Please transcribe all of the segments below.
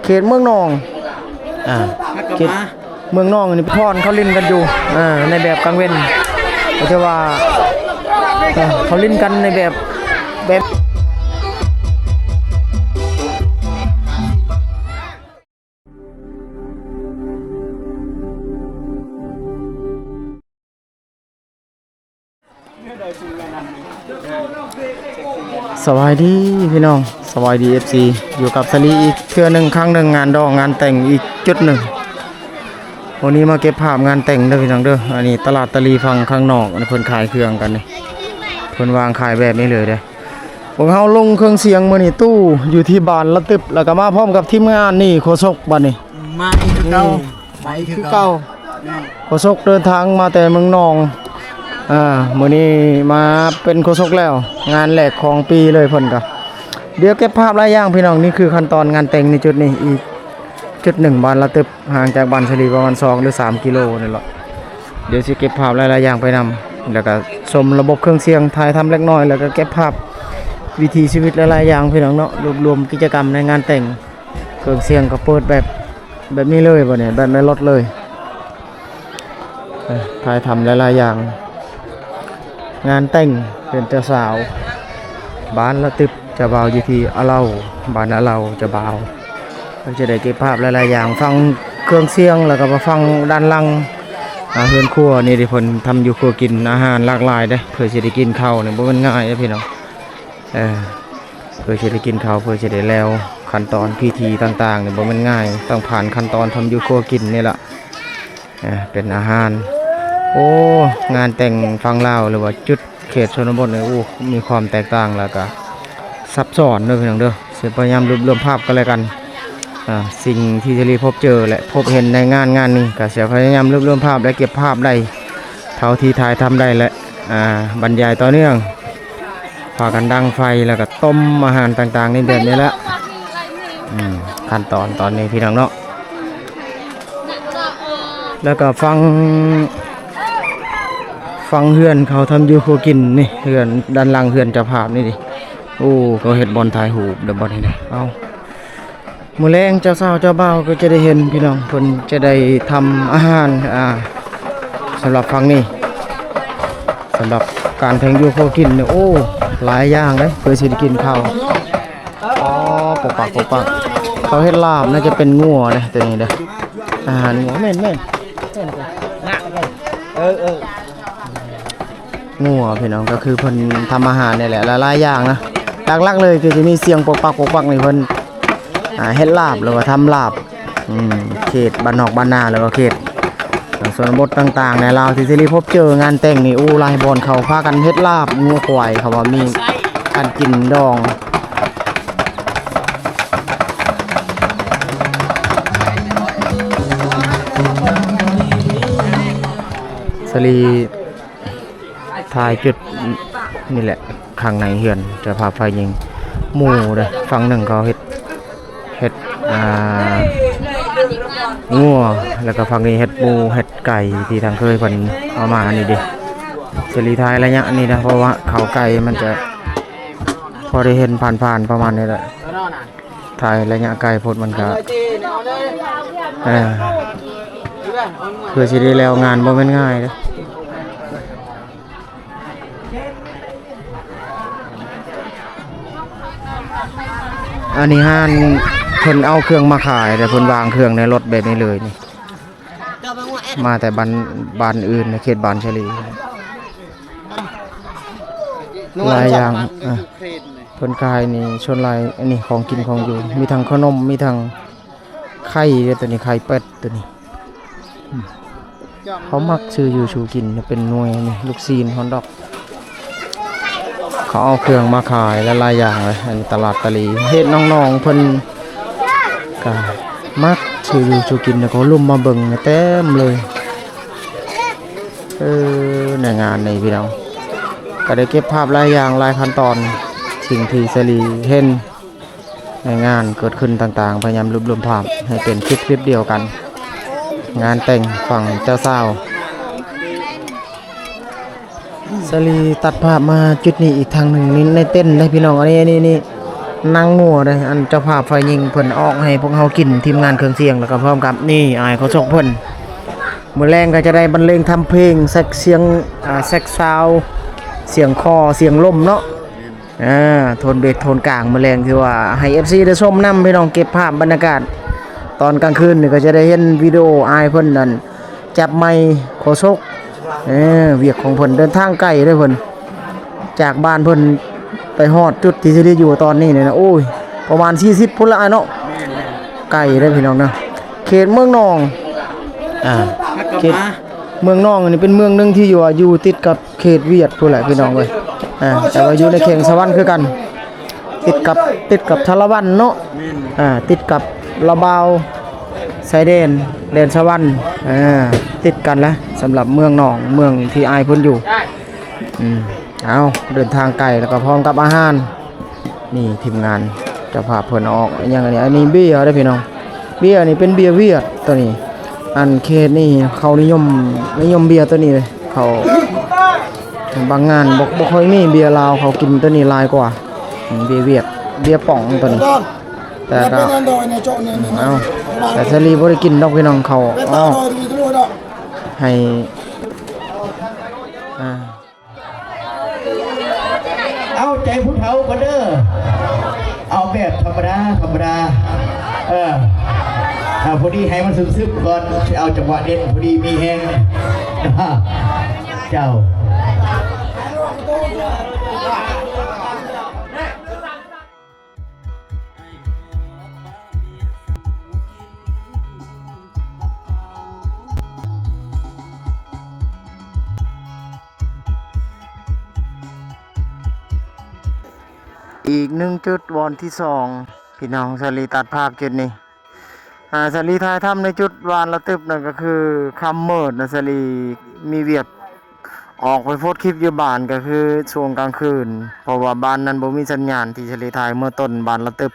ເຂດເມືອງໜອງ ອ່າ ເຂດເມືອງໜອງນີ້ ພອນເຂົາຫຼິ້ນກັນຢູ່ ເອີ ໃນແບບກາງເວັນ ກໍຖືວ່າ ເອີ ເຂົາຫຼິ້ນກັນໃນແບບ ແບບ ສະບາຍດີພີ່ນ້ອງ ສະບາຍດີ ເອັຟຊີ ຢູ່ກັບສາລີອີກເທື່ອໜຶ່ງ ຄັ້ງໜຶ່ງ ງານດອງງານແຕ່ງອີກຈຸດໜຶ່ງ. ວັນນີ້ມາເກັບພາບງານແຕ່ງເດີພີ່ນ້ອງເດີ. ອັນນີ້ຕະຫຼາດຕາລີຝັ່ງຂ້າງນອກ ອັນນີ້ເພິ່ນຂາຍເຄື່ອງກັນນີ້ ເພິ່ນວາງຂາຍແບບນີ້ເລີຍເດ້. ພວກເຮົາລົງເຄື່ອງສຽງມື້ນີ້ ຕູ້ຢູ່ທີ່ບ້ານລະຕຶບ ແລ້ວກໍມາພ້ອມກັບທີມງານນີ້ ໂຄສົກບັດນີ້ ມາອີກຄືເກົ່າ ມາອີກຄືເກົ່າ ໂຄສົກເດີນທາງມາແຕ່ເມືອງໜອງ ອ່າ ມື້ນີ້ມາເປັນໂຄສົກແລ້ວ ງານແລກຂອງປີເລີຍເພິ່ນກະ ດຽວເກັບພາບຫຼາຍຢ່າງພີ່ນ້ອງ. ນີ້ຄືຂັ້ນຕອນງານແຕ່ງໃນຈຸດນີ້ ອີກຈຸດໜຶ່ງ ບ້ານລະຕຶບ ຫ່າງຈາກບ້ານສາລີປະມານສອງ ຫຼື ສາມກິໂລນີ້ແຫຼະ. ດຽວຊິເກັບພາບຫຼາຍໆຢ່າງໄປນຳ ແລ້ວກະຊົມລະບົບເຄື່ອງສຽງ ຖ່າຍທຳເລັກນ້ອຍ ແລ້ວກະເກັບພາບວິຖີຊີວິດຫຼາຍໆຢ່າງພີ່ນ້ອງເນາະ ລວບລວມກິດຈະກຳໃນງານແຕ່ງ. ເຄື່ອງສຽງກໍເປີດແບບ ແບບນີ້ເລີຍບັດນີ້ ແບບໃນລົດເລີຍ. ເອີ ຖ່າຍທຳຫຼາຍໆຢ່າງ ງານແຕ່ງເຮືອນເຈົ້າສາວ ບ້ານລະຕຶບ ເຈົ້າບ່າວຢູ່ທີ່ອະເລົາ ບ້ານອະເລົາ ເຈົ້າບ່າວ ເພິ່ນຈະໄດ້ເກັບພາບຫຼາຍໆຢ່າງ ຝັ່ງເຄື່ອງສຽງ ແລ້ວກໍມາຝັ່ງດ້ານຫຼັງ ອ່າ ເຮືອນຄົວນີ້ທີ່ເພິ່ນທຳຢູ່ຄົວກິນ ອາຫານຫຼາກຫຼາຍເດ້ ເພື່ອຊິໄດ້ກິນເຂົ້ານີ້ບໍ່ແມ່ນງ່າຍເດ້ພີ່ນ້ອງ ເອີ ເພື່ອຊິໄດ້ກິນເຂົ້າ ເພື່ອຊິໄດ້ແລ້ວ ຂັ້ນຕອນພິທີຕ່າງໆນີ້ບໍ່ແມ່ນງ່າຍ ຕ້ອງຜ່ານຂັ້ນຕອນທຳຢູ່ຄົວກິນນີ້ລະ ເປັນອາຫານ. ໂອ້ ງານແຕ່ງຝັ່ງລາວ ຫຼືວ່າຈຸດເຂດຊົນນະບົດນີ້ ໂອ້ ມີຄວາມແຕກຕ່າງ ແລ້ວກະຊັບຊ້ອນເດີພີ່ນ້ອງເດີ. ຊິພະຍາຍາມລວບລວມພາບກັນແລະກັນ ອ່າ ສິ່ງທີ່ສາລີພົບເຈີ ແລະ ພົບເຫັນໃນງານງານນີ້ ກະຊິພະຍາຍາມລວບລວມພາບ ແລະ ເກັບພາບໄດ້ເທົ່າທີ່ຖ່າຍທຳໄດ້ ແລະ ອ່າ ບັນຍາຍຕໍ່ເນື່ອງ ພາກັນດັງໄຟ ແລ້ວກໍຕົ້ມອາຫານຕ່າງໆນີ້ແບບນີ້ແຫຼະ. ອືມ ຂັ້ນຕອນຕອນນີ້ພີ່ນ້ອງເນາະ ແລ້ວກໍຝັ່ງ ຝັ່ງເຮືອນເຂົາທຳຢູ່ຄົວກິນນີ້ ເຮືອນດ້ານຫຼັງເຮືອນເຈົ້າພາບນີ້ ໂອ້ ເຂົາເຮັດບ່ອນຖ່າຍຮູບເດີ ບ່ອນນີ້ເດີ. ເອົາ ມື້ແລງເຈົ້າສາວເຈົ້າບ່າວກໍຈະໄດ້ເຫັນພີ່ນ້ອງ ເພິ່ນຈະໄດ້ທຳອາຫານ ອ່າ ສຳລັບຝັ່ງນີ້ ສຳລັບການແຕ່ງຢູ່ຄົວກິນນີ້ ໂອ້ ຫຼາຍຢ່າງເດ້ ເພື່ອຊິໄດ້ກິນເຂົ້າ. ອໍ ປົກປັກ ປົກປັກ ເຂົາເຮັດລາບ ໜ້າຈະເປັນງົວເດ້ ໂຕນີ້ເດ້ ອາຫານງົວ ແມ່ນໆ ເອີໆ ງົວພີ່ນ້ອງ ກໍຄືເພິ່ນທຳອາຫານນີ້ແຫຼະ ຫຼາຍໆຢ່າງນະ. ຫຼັກໆເລີຍຄືຈະມີສຽງປົກປັກ ປົກປັກນີ້ ເພິ່ນ ອ່າ ເຮັດລາບ ຫຼືວ່າທຳລາບ ອືມ ເຂດບ້ານນອກບ້ານນາ ຫຼືວ່າເຂດຊົນນະບົດຕ່າງໆໃນລາວ ທີ່ສາລີພົບເຈີງານແຕ່ງນີ້ ໂອ້ ຫຼາຍບ່ອນເຂົາພາກັນເຮັດລາບງົວຄວາຍ ເຂົາວ່າມີການກິນດອງ. ສາລີ ທ້າຍຈຸດນີ້ແຫຼະ ຂ້າງໃນເຮືອນເຈົ້າພາບຝ່າຍຍິງ ໝູ່ເດ້ ຝັ່ງໜຶ່ງເຂົາເຮັດ ເຮັດ ອ່າ ງົວ ແລ້ວກໍຝັ່ງນີ້ເຮັດໝູ ເຮັດໄກ່ ທີ່ທາງເຄີຍເພິ່ນເອົາມານີ້ເດ້. ສາລີຖ່າຍໄລຍະນີ້ນະ ເພາະວ່າເຂົ້າໄກ່ມັນຈະພໍໄດ້ເຫັນຜ່ານໆປະມານນີ້ແຫຼະ. ຖ່າຍໄລຍະໄກໂພດມັນກະ ເອີ ເພື່ອຊິໄດ້ແລ້ວງານບໍ່ແມ່ນງ່າຍເດ້. ອັນນີ້ຮ້ານເພິ່ນເອົາເຄື່ອງມາຂາຍ ແຕ່ເພິ່ນວາງເຄື່ອງໃນລົດແບບນີ້ເລີຍນີ້. ມາແຕ່ບ້ານ ບ້ານອື່ນໃນເຂດບ້ານສາລີ ຫຼາຍຢ່າງ ເອີ ເພິ່ນຂາຍນີ້ ສ່ວນຫຼາຍອັນນີ້ຂອງກິນຂອງຢູ່ ມີທັງຂະໜົມ ມີທັງໄຂ່ເດ້ ໂຕນີ້ໄຂ່ເປັດ ໂຕນີ້ ເຂົາມັກຊື້ຢູ່ຊື້ກິນ ເປັນໜ່ວຍນີ້ ລູກຊີ້ນ ຮອດດອກ. ເຂົາເອົາເຄື່ອງມາຂາຍຫຼາຍໆຢ່າງເລີຍ ອັນຕະຫຼາດຕາລີ ເຂດນ້ອງໆເພິ່ນກະມັກຊື້ຢູ່ຊື້ກິນ ແລ້ວກໍລຸມມາເບິ່ງເຕັມເລີຍ. ເອີ ໃນງານນີ້ພີ່ນ້ອງ ກະໄດ້ເກັບພາບຫຼາຍຢ່າງຫຼາຍຂັ້ນຕອນ ສິ່ງທີ່ສາລີເຫັນ ໃນງານເກີດຂຶ້ນຕ່າງໆ ພະຍາຍາມລວບລວມພາບໃຫ້ເປັນຄລິບ ຄລິບດຽວກັນ ງານແຕ່ງຝັ່ງເຈົ້າສາວ. ສາລີຕັດພາບມາຈຸດນີ້ອີກຄັ້ງໜຶ່ງ ນີ້ໃນເຕັນເດ້ພີ່ນ້ອງ ອັນນີ້ ນີ້ ນີ້ ນາງງົວເດ້ ອັນເຈົ້າພາບຝ່າຍຍິງເພິ່ນອອກໃຫ້ພວກເຮົາກິນ ທີມງານເຄື່ອງສຽງ ແລ້ວກໍພ້ອມກັບນີ້ອ້າຍໂຄສົກເພິ່ນ ມື້ແລງກໍຈະໄດ້ບັນເລງທຳເພງ ແຊັກສຽງ ອາ ແຊັກຊາວ ສຽງຄໍ ສຽງລົມເນາະ ອາ ໂທນເບສໂທນກາງ ມື້ແລງຖືວ່າໃຫ້ເອັຟຊີໄດ້ຊົມນຳ ພີ່ນ້ອງ ເກັບພາບບັນຍາກາດຕອນກາງຄືນນີ້ ກໍຈະໄດ້ເຫັນວິດີໂອອ້າຍເພິ່ນນັ້ນ ຈັບໄມໂຄສົກ ເອີ ວຽກຂອງເພິ່ນເດີນທາງໄກເດ້ເພິ່ນ ຈາກບ້ານເພິ່ນໄປຮອດຈຸດທີ່ຊິໄດ້ຢູ່ຕອນນີ້ນີ້ນະ ໂອ້ຍ ປະມານສີ່ສິບພຸ້ນລະອ້າຍເນາະ ໄກເດ້ພີ່ນ້ອງເນາະ ເຂດເມືອງໜອງ ອາ ເຂດເມືອງໜອງນີ້ເປັນເມືອງໜຶ່ງທີ່ຢູ່ ຢູ່ຕິດກັບເຂດຫວຽດພຸ້ນແຫຼະພີ່ນ້ອງເອີຍ ອາ ແຕ່ວ່າຢູ່ໃນແຂວງສະຫວັນຄືກັນ ຕິດກັບ ຕິດກັບສາລະວັນເນາະ ແມ່ນ ອ່າ ຕິດກັບລະບາວຊາຍແດນ ແດນສະຫວັນ ອ່າ ຕິດກັນແຫຼະ ສຳລັບເມືອງໜອງ ເມືອງທີ່ອ້າຍເພິ່ນຢູ່ ອືມ ເອົາ ເດີນທາງໄກ ແລ້ວກໍພ້ອມກັບອາຫານ ນີ້ທີມງານເຈົ້າພາບເພິ່ນເອົາອອກ ອີຫຍັງອັນນີ້ ອັນນີ້ເບຍເດ້ພີ່ນ້ອງ ເບຍນີ້ເປັນເບຍຫວຽດໂຕນີ້ ອັນເຂດນີ້ເຂົານິຍົມ ນິຍົມເບຍໂຕນີ້ເລີຍ ເຂົາ ບາງງານບໍ່ ບໍ່ຄ່ອຍມີເບຍລາວ ເຂົາກິນໂຕນີ້ຫຼາຍກວ່າ ເບຍຫວຽດ ເບຍປ່ອງໂຕນີ້ ແຕ່ກໍ ເອົາ ແຕ່ສາລີບໍ່ໄດ້ກິນດອກພີ່ນ້ອງ ເຂົາເອົາໃຫ້ ອ່າ ເອົາໃຈຜູ້ເຖົ້າກ່ອນເດີ ເອົາແບບທຳມະດາ ທຳມະດາ ເອີ ເອົາ ພໍດີໃຫ້ມັນຊຶມໆກ່ອນ ຊິເອົາຈັງຫວະເດັດ ພໍດີມີແຮງ ເຈົ້າ. ອີກໜຶ່ງຈຸດ ບ່ອນທີສອງ ພີ່ນ້ອງ ສາລີຕັດພາບຈຸດນີ້ ອາ ສາລີຖ່າຍທຳໃນຈຸດບ້ານລະຕຶບນັ້ນ ກໍຄືຄ່ຳມືດນະ ສາລີມີວຽກອອກໄປໂພສຄລິບຢູ່ບ້ານ ກໍຄືຊ່ວງກາງຄືນ ເພາະວ່າບ້ານນັ້ນບໍ່ມີສັນຍານ ທີ່ສາລີຖ່າຍເມື່ອຕົ້ນ ບ້ານລະຕຶບ.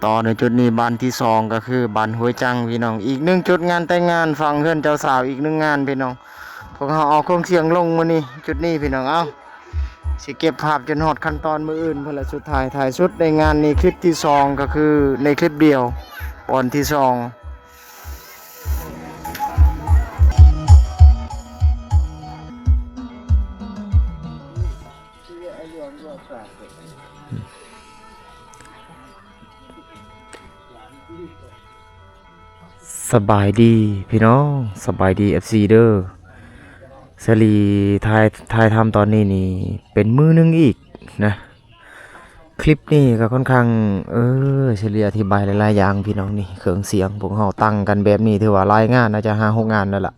ຕໍ່ໃນຈຸດນີ້ ບ້ານທີສອງ ກໍຄືບ້ານຫ້ວຍຈັງ ພີ່ນ້ອງ ອີກໜຶ່ງຈຸດ ງານແຕ່ງງານ ຝັ່ງເຮືອນເຈົ້າສາວ ອີກໜຶ່ງງານ ພີ່ນ້ອງ ພວກເຮົາເອົາເຄື່ອງສຽງລົງມື້ນີ້ ຈຸດນີ້ ພີ່ນ້ອງ ເອົາ ຊິເກັບພາບຈົນຮອດຂັ້ນຕອນມື້ອື່ນພຸ້ນລະ ສຸດທ້າຍທ້າຍສຸດໃນງານນີ້ ຄລິບທີສອງ ກໍຄືໃນຄລິບດຽວ ຕອນທີສອງ. ສະບາຍດີພີ່ນ້ອງ ສະບາຍດີເອັຟຊີເດີ ສາລີຖ່າຍ ຖ່າຍທຳຕອນນີ້ນີ້ເປັນມື້ໜຶ່ງອີກນະ ຄລິບນີ້ກໍຄ່ອນຂ້າງ ເອີ ສາລີອະທິບາຍຫຼາຍໆຢ່າງພີ່ນ້ອງ ນີ້ເຄື່ອງສຽງ ພວກເຮົາຕັ້ງກັນແບບນີ້ ຖືວ່າຫຼາຍງານ ໜ້າຈະຫ້າຫົກງານແລ້ວລະ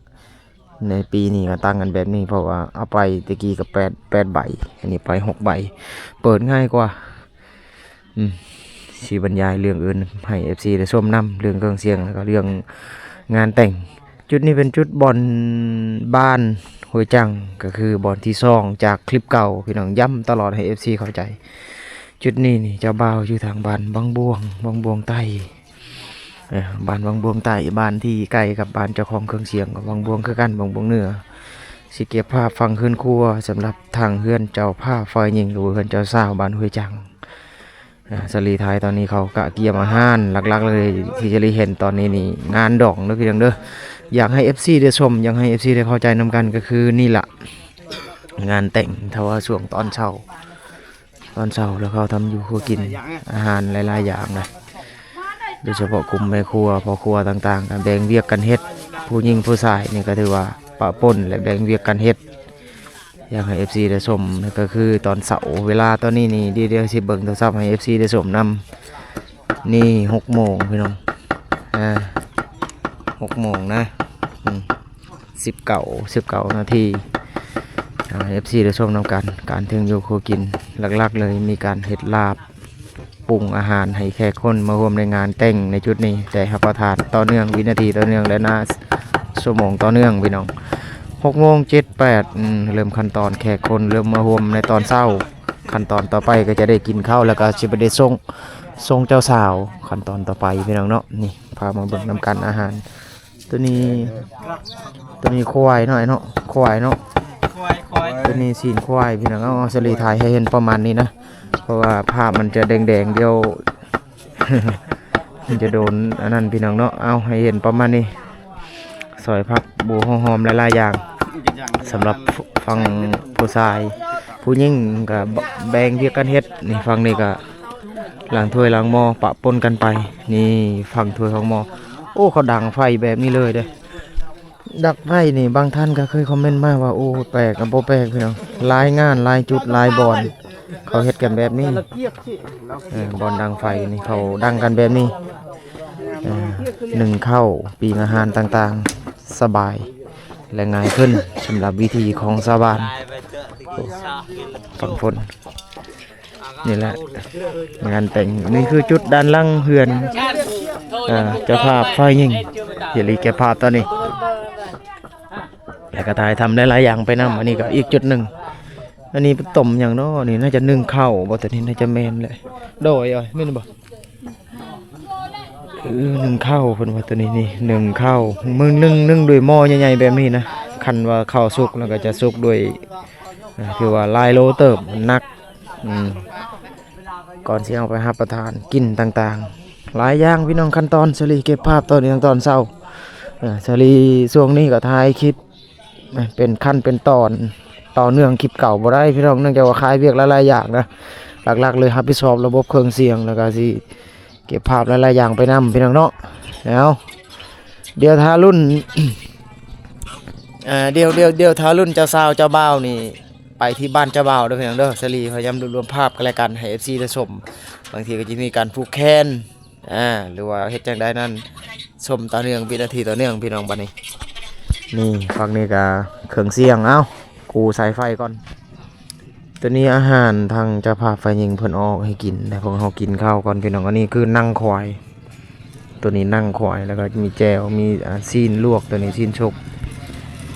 ໃນປີນີ້ກໍຕັ້ງກັນແບບນີ້ ເພາະວ່າເອົາໄປແຕ່ກີ້ກໍແປດ ແປດໃບ ອັນນີ້ໄປຫົກໃບ ເປີດງ່າຍກວ່າ. ອືມ ຊິບັນຍາຍເລື່ອງອື່ນໃຫ້ເອັຟຊີໄດ້ຊົມນຳ ເລື່ອງເຄື່ອງສຽງ ແລ້ວກໍເລື່ອງງານແຕ່ງ. ຈຸດນີ້ເປັນຈຸດບ່ອນບ້ານຫ້ວຍຈັງ ກໍຄືບ່ອນທີສອງຈາກຄລິບເກົ່າ ພີ່ນ້ອງ ຢ້ຳຕະຫຼອດໃຫ້ເອັຟຊີເຂົ້າໃຈ. ຈຸດນີ້ນີ້ເຈົ້າບ່າວຢູ່ທາງບ້ານວັງບວງ ວັງບວງໃຕ້ ເອີ ບ້ານວັງບວງໃຕ້ ບ້ານທີ່ໃກ້ກັບບ້ານເຈົ້າຂອງເຄື່ອງສຽງ ວັງບວງຄືກັນ ວັງບວງເໜືອ. ຊິເກັບພາບຝັ່ງເຮືອນຄົວ ສຳລັບທາງເຮືອນເຈົ້າພາບຝ່າຍຍິງ ຫຼືວ່າເຮືອນເຈົ້າສາວບ້ານຫ້ວຍຈັງ. ອາ ສາລີຖ່າຍຕອນນີ້ເຂົາກະກຽມອາຫານ ຫຼັກໆເລີຍທີ່ສາລີເຫັນຕອນນີ້ນີ້ ງານດອງເດີພີ່ນ້ອງເດີ. ຢາກໃຫ້ເອັຟຊີໄດ້ຊົມ ຢາກໃຫ້ເອັຟຊີໄດ້ເຂົ້າໃຈນຳກັນ ກໍຄືນີ້ລະ ງານແຕ່ງ ຖ້າວ່າຊ່ວງຕອນເຊົ້າ ຕອນເຊົ້າແລ້ວເຂົາທຳຢູ່ຄົວກິນ ອາຫານຫຼາຍໆຢ່າງນະ ໂດຍສະເພາະກຸ່ມແມ່ຄົວ ພໍ່ຄົວຕ່າງໆ ກໍແບ່ງວຽກກັນເຮັດ ຜູ້ຍິງຜູ້ຊາຍນີ້ກໍຖືວ່າປະປົນ ແລະ ແບ່ງວຽກກັນເຮັດ. ຢາກໃຫ້ເອັຟຊີໄດ້ຊົມ ກໍຄືຕອນເຊົ້າ ເວລາຕອນນີ້ນີ້ ດຽວ ດຽວຊິເບິ່ງໂທລະສັບໃຫ້ເອັຟຊີໄດ້ຊົມນຳ. ນີ້ຫົກໂມງພີ່ນ້ອງ ອາ ຫົກໂມງນະ ອືມ ສິບເກົ້າ ສິບເກົ້ານາທີ ໃຫ້ເອັຟຊີໄດ້ຊົມນຳກັນ ການເທິງຢູ່ຄົວກິນ. ຫຼັກໆເລີຍມີການເຮັດລາບ ປຸງອາຫານໃຫ້ແຂກຄົນມາຮ່ວມໃນງານແຕ່ງໃນຈຸດນີ້ ແຕ່ຮັບປະທານຕໍ່ເນື່ອງ ວິນາທີຕໍ່ເນື່ອງ ແລະ ນາ ຊົ່ວໂມງຕໍ່ເນື່ອງພີ່ນ້ອງ. ຫົກໂມງ ເຈັດ ແປດ ອືມ ເລີ່ມຂັ້ນຕອນ ແຂກຄົນເລີ່ມມາຮ່ວມໃນຕອນເຊົ້າ. ຂັ້ນຕອນຕໍ່ໄປກໍຈະໄດ້ກິນເຂົ້າ ແລ້ວກໍຊິໄປໄດ້ສົ່ງ ສົ່ງເຈົ້າສາວ ຂັ້ນຕອນຕໍ່ໄປພີ່ນ້ອງເນາະ. ນີ້ ພາມາເບິ່ງນຳກັນອາຫານ ໂຕນີ້ ໂຕນີ້ຄວາຍເນາະ ອ້າຍເນາະ ຄວາຍເນາະ. ຕົວນີ້ຊີ້ນຄວາຍພີ່ນ້ອງ. ເອົາ ສາລີຖ່າຍໃຫ້ເຫັນປະມານນີ້ນະ ເພາະວ່າພາບມັນຈະແດງໆ ດຽວ ມັນຈະໂດນອັນນັ້ນພີ່ນ້ອງເນາະ. ເອົາ ໃຫ້ເຫັນປະມານນີ້ ຊອຍຜັກບົ່ວຫົວຫອມຫຼາຍໆຢ່າງ ສຳລັບຝັ່ງຜູ້ຊາຍ. ຜູ້ຍິງກໍແບ່ງວຽກກັນເຮັດ. ນີ້ ຝັ່ງນີ້ກໍລ້າງຖ້ວຍລ້າງໝໍ້ປະປົນກັນໄປ. ນີ້ ຝັ່ງຖ້ວຍຝັ່ງໝໍ້. ໂອ້ ເຂົາດັງໄຟແບບນີ້ເລີຍເດ້. ດັງໄຟນີ້ ບາງທ່ານກໍເຄີຍຄອມເມັນມາວ່າ ໂອ້ ແປກ ບໍ່ແປກພີ່ນ້ອງ. ຫຼາຍງານ ຫຼາຍຈຸດ ຫຼາຍບ່ອນ ເຂົາເຮັດກັນແບບນີ້. ເອີ ບ່ອນດັງໄຟນີ້ ເຂົາດັງກັນແບບນີ້. ເອີ ໜຶ້ງເຂົ້າ ປີ້ງອາຫານຕ່າງໆ ສະບາຍ ແລະ ງ່າຍຂຶ້ນ ສຳລັບວິຖີຂອງຊາວບ້ານຝັ່ງຝົນ. ນີ້ແຫຼະ ງານແຕ່ງ. ນີ້ຄືຈຸດດ້ານຫຼັງເຮືອນ ເອີ ເຈົ້າພາບຝ່າຍຍິງ. ສາລີເກັບພາບຕອນນີ້ ແລ້ວກໍຖ່າຍທຳຫຼາຍໆຢ່າງໄປນຳ. ອັນນີ້ກໍອີກຈຸດໜຶ່ງ. ອັນນີ້ຕົ້ມຫຍັງເນາະ? ນີ້ໜ້າຈະໜຶ້ງເຂົ້າບໍ່? ຕົວນີ້ໜ້າຈະແມ່ນແຫຼະ. ໂດຍ ເອີຍ ແມ່ນບໍ່? ເອີ ໜຶ້ງເຂົ້າເພິ່ນວ່າ ຕົວນີ້ນີ້ ໜຶ້ງເຂົ້າ. ມື້ໜຶ້ງ ໜຶ້ງດ້ວຍໝໍ້ໃຫຍ່ໆແບບນີ້ນະ. ຄັນວ່າເຂົ້າສຸກແລ້ວກໍຈະສຸກດ້ວຍ ເອີ ຖືວ່າຫຼາຍໂລເຕີບ ໜັກ. ອືມ ກ່ອນຊິເອົາໄປຮັບປະທານ ກິ່ນຕ່າງໆ ຫຼາຍຢ່າງພີ່ນ້ອງ. ຂັ້ນຕອນ ສາລີເກັບພາບຕອນນີ້ ຕອນເຊົ້າ. ເອີ ສາລີຊ່ວງນີ້ກໍຖ່າຍຄລິບ ເປັນຂັ້ນເປັນຕອນ ຕໍ່ເນື່ອງຄລິບເກົ່າບໍ່ໄດ້ພີ່ນ້ອງ ເນື່ອງຈາກວ່າຄາຍວຽກຫຼາຍໆຢ່າງນະ. ຫຼັກໆເລີຍຮັບຜິດຊອບລະບົບເຄື່ອງສຽງ ແລ້ວກໍຊິເກັບພາບຫຼາຍໆຢ່າງໄປນຳພີ່ນ້ອງເນາະ. ແລ້ວ ດຽວຖ້າລຸ້ນ ເອີ ດຽວ ດຽວ ດຽວຖ້າລຸ້ນເຈົ້າສາວເຈົ້າບ່າວນີ້ ໄປທີ່ບ້ານເຈົ້າບ່າວເດີພີ່ນ້ອງເດີ. ສາລີພະຍາຍາມລວບລວມພາບກັນແລະກັນໃຫ້ເອັຟຊີໄດ້ຊົມ. ບາງທີກໍຈະມີການຜູກແຂນ ອາ ຫຼືວ່າເຮັດຈັ່ງໃດນັ້ນ ຊົມຕໍ່ເນື່ອງ ວິນາທີຕໍ່ເນື່ອງພີ່ນ້ອງ. ບັດນີ້ ນີ້ ຝັ່ງນີ້ກະເຄື່ອງສຽງ. ເອົ້າ ກູ້ສາຍໄຟກ່ອນ. ຕົວນີ້ອາຫານທາງເຈົ້າພາບຝ່າຍຍິງເພິ່ນອອກໃຫ້ກິນ ໃຫ້ພວກເຮົາກິນເຂົ້າກ່ອນພີ່ນ້ອງ. ອັນນີ້ຄືໜັງຄວາຍ ຕົວນີ້ໜັງຄວາຍ ແລ້ວກໍມີແຈ່ວ ມີ ອາ ຊີ້ນລວກ ຕົວນີ້ຊີ້ນສຸກ.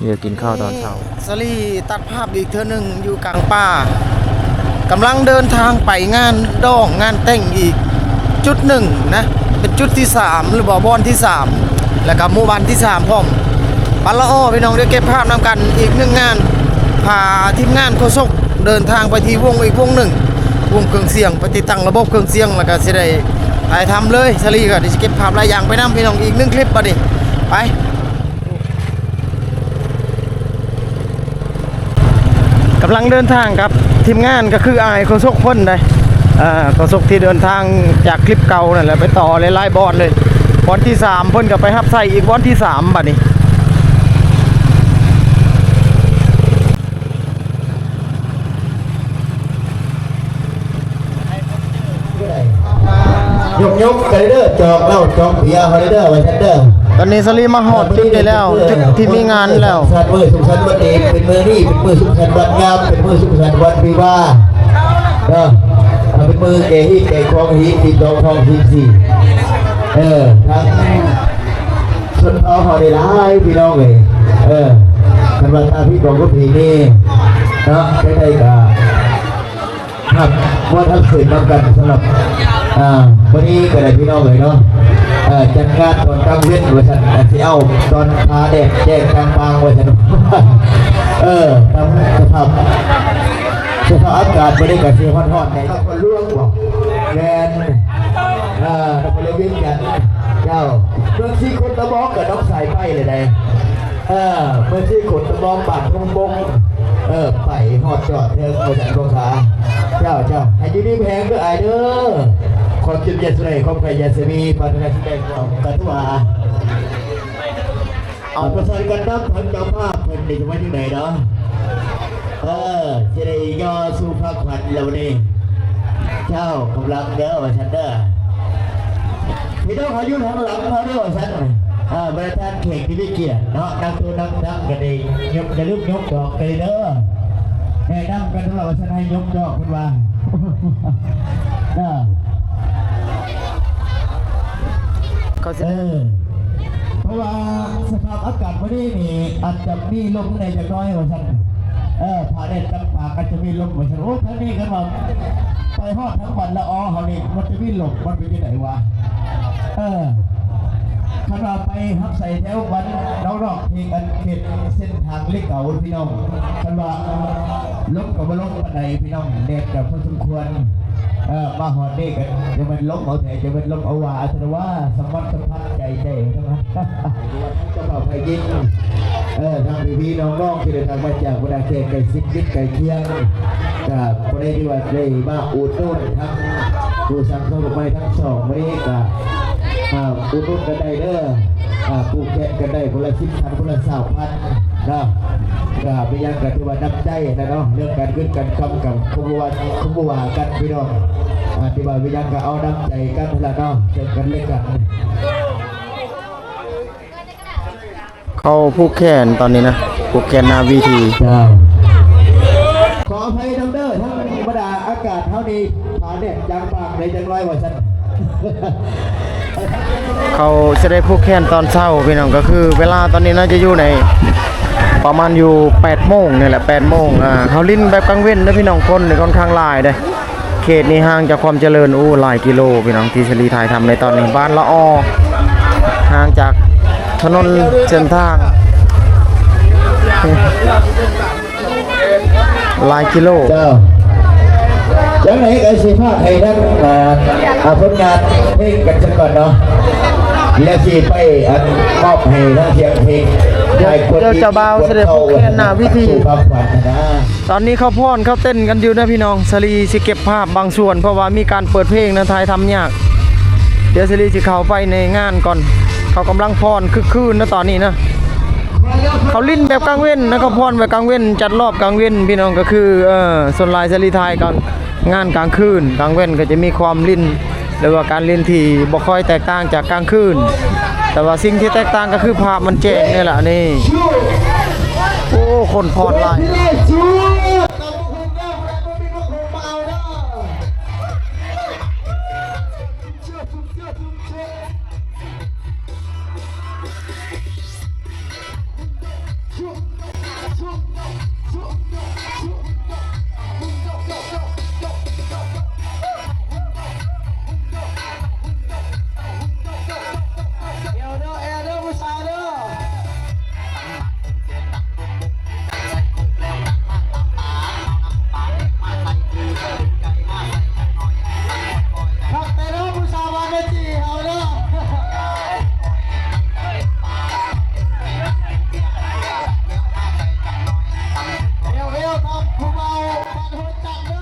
ດຽວກິນເຂົ້າຕອນເຊົ້າ. ສາລີຕັດພາບອີກເທື່ອໜຶ່ງຢູ່ກາງປ່າ ກຳລັງເດີນທາງໄປງານດອງງານແຕ່ງອີກຈຸດໜຶ່ງນະ ເປັນຈຸດທີສາມ ຫຼືວ່າບ່ອນທີສາມ ແລ້ວກໍໝູ່ບ້ານທີສາມພ້ອມ. ປາລະອໍ ພີ່ນ້ອງ ດຽວເກັບພາບນຳກັນອີກໜຶ່ງງານ ພາທີມງານໂຄສົກເດີນທາງໄປທີ່ວົງອີກວົງໜຶ່ງ ວົງເຄື່ອງສຽງ ໄປຕິດຕັ້ງລະບົບເຄື່ອງສຽງ ແລ້ວກໍຊິໄດ້ຖ່າຍທຳເລີຍ. ສາລີກໍຊິເກັບພາບຫຼາຍຢ່າງໄປນຳ ພີ່ນ້ອງ ອີກໜຶ່ງຄລິບ. ບັດນີ້ ໄປ ກຳລັງເດີນທາງກັບທີມງານ ກໍຄືອ້າຍໂຄສົກເພິ່ນໄດ໋ ເອີ ໂຄສົກທີ່ເດີນທາງຈາກຄລິບເກົ່ານັ້ນແຫຼະ ໄປຕໍ່ຫຼາຍໆບ່ອນເລີຍ. ບ່ອນທີສາມ ເພິ່ນກໍໄປຮັບໃຊ້ອີກບ່ອນທີສາມ. ບັດນີ້ ຍົກໆກັນເດີ ຈອກເຫຼົ້າຈອກເບຍເຮົາເດີ ວ່າຊັ້ນເດີ. ຕອນນີ້ສາລີມາຮອດຈຸດນີ້ແລ້ວ ຈຸດທີ່ມີງານແລ້ວ. ສຸກສັນມື້ ສຸກສັນວັນດີ ເປັນມື້ນີ້ ເປັນມື້ສຸກສັນວັນງາມ ເປັນມື້ສຸກສັນວັນວິວາເດີ ເປັນມື້ແກ່ຮີດແກ່ຄອງຮີດ ສິບສອງ ທ້ອງ ສິບສີ່ ເອີ ທັງຊົນເຜົ່າເຮົາໄດ້ຫຼາຍ ພີ່ນ້ອງເອີຍ. ເອີ ຄັນວ່າຖ້າຜິດຫວັງກັບພີນີ້ເນາະ ຈັ່ງໃດກໍ ຮັບ ບໍ່ທັນເຄີຍນຳກັນສຳລັບ ອ່າ ມື້ນີ້ກໍໄດ້ພີ່ນ້ອງເອີຍເນາະ ເອີ ຈັດງານຕອນກາງເວັນວ່າຊັ້ນ ອາດຊິເອົາຕອນຟ້າແດດແຈ້ງກາງປາງວ່າຊັ້ນ ເອີ ຕາມສະພາບ ສະພາບອາກາດມື້ນີ້ກໍຊິຮ້ອນໆແດ່. ນະຄອນຫຼວງບໍ? ແມ່ນ ເອີ ນະຄອນຫຼວງວຽງຈັນ ເຈົ້າ ເມືອງສີຂຸດຕະບອງກໍໜອງສາຍໄຟເລີຍໃດ. ເອີ ເມືອງສີຂຸດຕະບອງ ບ້ານທົ່ງບົກ ເອີ ໄປຮອດຈອດເທິງ ບໍ່ທັນບໍ່ຄາ. ເຈົ້າ ເຈົ້າ ໃຫ້ຢູ່ດີມີແຮງເດີອ້າຍເດີ ຄວາມເຈັບຢ່າສະແດງ ຄວາມໄຂ້ຢ່າສະມີ ປາດຖະໜາສິ່ງໃດກໍ ກະຖືວ່າ ເອົາປະສານກັນນຳທາງເຈົ້າພາບເພິ່ນນີ້ ຈະວ່າຈັ່ງໃດເນາະ? ເອີ ຊິໄດ້ຍໍສູ່ພາກຂວັນແລ້ວນີ້ ເຈົ້າ ກຳລັງເດີ ວ່າຊັ້ນເດີ. ພີ່ນ້ອງເຮົາຢູ່ທາງຫຼັງເຮົາເດີ ວ່າຊັ້ນ ເອີ ບັນດາທ່ານແຂກທີ່ມີກຽດເນາະ ນັກໂທນັກທັງກໍໄດ້ຍົກ ຢ່າລືມຍົກດອກໄປເດີ ແນະນຳກັນເດີ ວ່າຊັ້ນ ໃຫ້ຍົກດອກເພິ່ນວ່າ ເອີ ເຂົາຊິ ເອີ ເພາະວ່າສະພາບອາກາດມື້ນີ້ນີ້ ອາດຈະມີລົມແດ່ຈັກໜ້ອຍວ່າຊັ້ນ ເອີ ຟ້າແດດຈັບປາກ ອາດຈະມີລົມວ່າຊັ້ນ. ໂອ້ ທາງນີ້ຄັນວ່າໄປຮອດທາງບ້ານລະອໍເຮົານີ້ ມັນຈະມີລົມ ມັນເປັນຈັ່ງໃດວະ? ເອີ ຄັນວ່າໄປຮັບໃຊ້ແຖວບ້ານນອກໆ ເພງອັນເຂດເສັ້ນທາງເລກເກົ້າພີ່ນ້ອງ ຄັນວ່າລົມກໍບໍ່ລົມປານໃດພີ່ນ້ອງ ແດດກໍພໍສົມຄວນ ເອີ ມາຮອດນີ້ກໍຈະແມ່ນລົມເອົາແທ້ ຈະແມ່ນລົມເອົາວ່າ ອາດຈະວ່າສະມັດສະພັດໃຈແທ້ເນາະ ເຈົ້າພາບໃຫ້ຍິງ ເອີ ທາງພີ່ໆນ້ອງໆທີ່ເດີນທາງມາຈາກບັນດາແຂກໃກ້ຊິດມິດໃກ້ຄຽງ ກໍບໍ່ໄດ້ທີ່ວ່າໄດ້ມາອຸດໜູນທັງຜູ້ສັ່ງເຂົ້າດອກໄມ້ທັງສອງມື້ນີ້ກໍ ອ່າ ອຸດໜູນກັນໄດ້ເດີ ອ່າ ຜູກແຂນກັນໄດ້ຄົນລະສິບພັນ ຄົນລະຊາວພັນເນາະ ກໍມີຫຍັງກໍຖືວ່ານ້ຳໃຈຫັ້ນແຫຼະເນາະ ເລື່ອງການເງິນການຄຳກໍຄົງບໍ່ວ່າ ຄົງບໍ່ວ່າກັນພີ່ນ້ອງ ອ່າ ທີ່ວ່າມີຫຍັງກໍເອົານ້ຳໃຈກັນຫັ້ນແຫຼະເນາະ ເຊິ່ງກັນແລະກັນ. ເຂົາຜູກແຂນຕອນນີ້ນະ ຜູກແຂນໜ້າເວທີ. ເຈົ້າ ຂໍອະໄພນຳເດີ ທຳມະດາອາກາດເຮົານີ້ ຜາແດດຈາງບາງໄດ້ຈັກໜ້ອຍວ່າຊັ້ນ. ເຂົາຊິໄດ້ຜູກແຂນຕອນເຊົ້າພີ່ນ້ອງ ກໍຄືເວລາຕອນນີ້ໜ້າຈະຢູ່ໃນປະມານຢູ່ແປດໂມງນີ້ແຫຼະ ແປດໂມງ ອ່າ ເຮົາຫຼິ້ນແບບກາງເວັນເດີພີ່ນ້ອງ ຄົນນີ້ຂ້ອນຂ້າງຫຼາຍເດ້. ເຂດນີ້ຫ່າງຈາກຄວາມຈະເລີນ ໂອ້ ຫຼາຍກິໂລພີ່ນ້ອງ ທີ່ສາລີຖ່າຍທຳໃນຕອນນີ້ ບ້ານລະອໍ ຫ່າງຈາກຖະໜົນເສັ້ນທາງຫຼາຍກິໂລ. ເຈົ້າ ຈັ່ງໃດກໍຊິພາກໃຫ້ທັງ ອ່າ ອ່າ ຜົນງານເພງກັນຊະກ່ອນເນາະ ແລ້ວຊິໄປ ອັນ ມອບໃຫ້ທັງສຽງເພງ ເຈົ້າ ເຈົ້າບ່າວຊິໄດ້ຜູກແຂນໜ້າເວທີ ສູ່ຄວາມຝັນນະ. ຕອນນີ້ເຂົາຟ້ອນເຂົາເຕັ້ນກັນຢູ່ນະພີ່ນ້ອງ ສາລີຊິເກັບພາບບາງສ່ວນ ເພາະວ່າມີການເປີດເພງນະ ຖ່າຍທຳຍາກ. ດຽວສາລີຊິເຂົ້າໄປໃນງານກ່ອນ ເຂົາກຳລັງຟ້ອນຄຶກຄື້ນນະຕອນນີ້ນະ ເຂົາຫຼິ້ນແບບກາງເວັນນະ ເຂົາຟ້ອນແບບກາງເວັນ ຈັດລອບກາງເວັນພີ່ນ້ອງ ກໍຄື ເອີ ສ່ວນຫຼາຍສາລີຖ່າຍກາງ ງານກາງຄືນ ກາງເວັນກໍຈະມີຄວາມຫຼິ້ນ ຫຼືວ່າການຫຼິ້ນທີ່ບໍ່ຄ່ອຍແຕກຕ່າງຈາກກາງຄືນ ແຕ່ວ່າສິ່ງທີ່ແຕກຕ່າງກໍຄືພາບມັນແຈ້ງນີ້ແຫຼະນີ້. ໂອ້ ຄົນຟ້ອນຫຼາຍ. ແອວເດີ ແອວເດີ ຜູ້ສາວເດີ. ຄັກແຕ່ເດີ ຜູ້ສາວບ້ານແມ່ຈີ່ເຮົາເດີ. ເອວ ເອວ ທາງຜູ້ບ່າວບ້ານຫ້ວຍຈັນເດີ.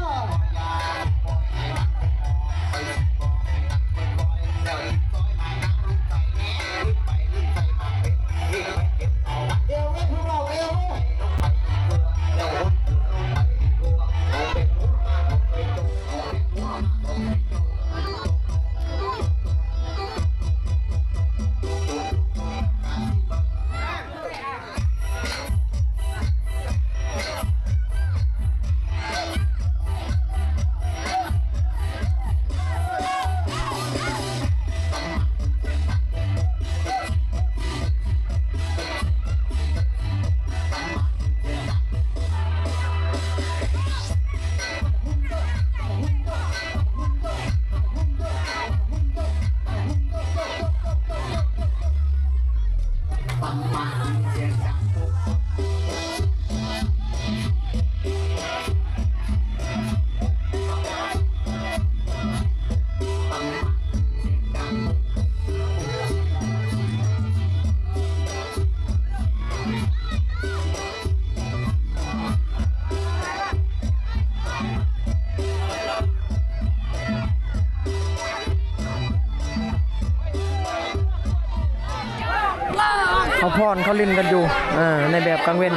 ເຂົາຟ້ອນເຂົາຫຼິ້ນກັນຢູ່ ເອີ ໃນແບບກາງເວັນ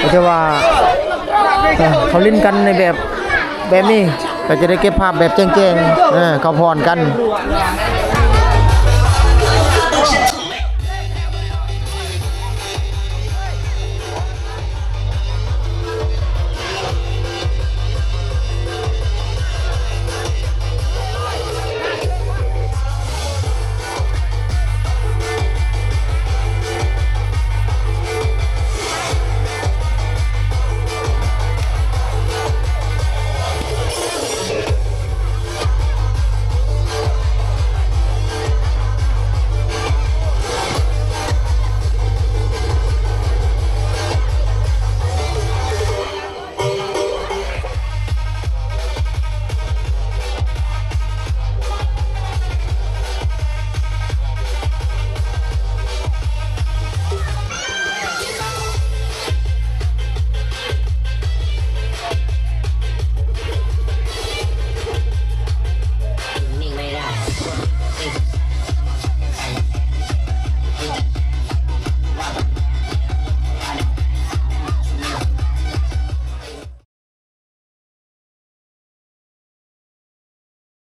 ກໍຖືວ່າ ເອີ ເຂົາຫຼິ້ນກັນໃນແບບ ແບບນີ້ ກໍຈະໄດ້ເກັບພາບແບບແຈ້ງໆ ເອີ ເຂົາຟ້ອນກັນ.